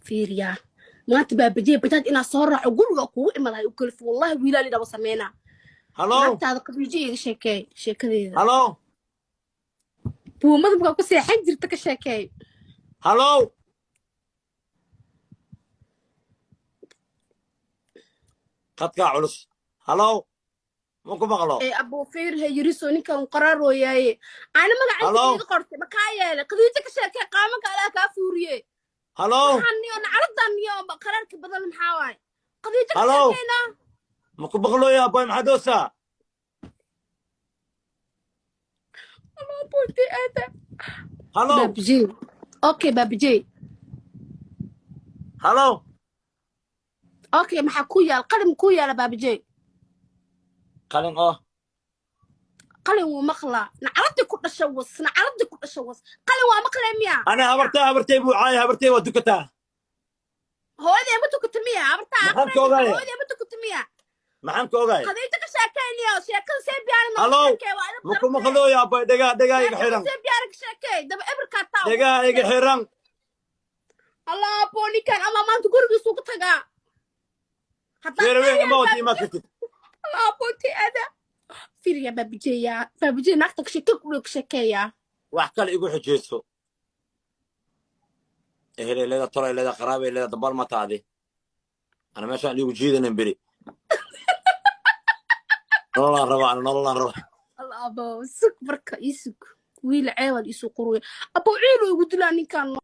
Fiiriyaa, maanta baabajey bajaaj inaa soo raaco guriga kugu imadahay u kalif. Wallahi wiilaal idhaba sameynaa. Hallo. Naagtaada Khadiijo iga sheekeey sheekadeeda. Hallo. Buumada markaa ku seexan jirta ka sheekeey. Hallo. Khadkaa culus. Hallo, ma ku maqlo. Ee abuu, fiir, he yiriso ninkan qaraarooyaaye ana magaca Hallo? iga qortay makaa yeelay. Khadiijo ka sheekee, qaamanka alaha kaa fuuriye. Hallo. Waxaan niyo nacaladan niyo qaraarka badan maxaa waaye? Khadiijo ka Hallo? sheekeynaa. Ma ku maqlooya aboy, maxaa doosaa? Abuutay aada. Hallo. Baabijey, okay, baabijey. Hallo. Okay, maxaa ku yaal? Qalin ku yaala, baabijey? Qalin oo? Qalin wuu maqlaa. Nacaladii ku dhasha was, nacaladii ku dhasha was. Qalin waa maqlay miya? Ana habartay, habartay buu caaya. Habartay waa dukataa. Hooyadee ma tukata miya habartaa? Maxaan ka ogaaya? Hooyadee ma tukata miya? Maxaan ka ogaaya? Khadiijo ka sheekeyniyo, sheekada see biyaana nooga Hallo? sheekee waa idin. Ma ku maqlooya aboy, dhegaa, dhegaa iga xiran. See biyaana ka sheekey, daba eberkaa taa. Dhegaa iga xiran. Allah abo, ninkan ama maanta gurigiisu ku tagaa. Feeraweyn ima wada imaad kartid. Allah abootay ada. Fiiriya baabijeeya, baabijey, naagta ka sheeke ku ka sheekeeya. Wax kale igu xijeyso. Ehelay leeda, tolay leeda, qaraabay leeda, dabal ma taadi. Ana meeshaan iigu jiidanan beri. Nololaan rabaa, ana nololaan rabaa. Allah abo, sug marka, ii sug. Wiil ceebal iisu quruya abo, ciilu igu dilaa ninkan.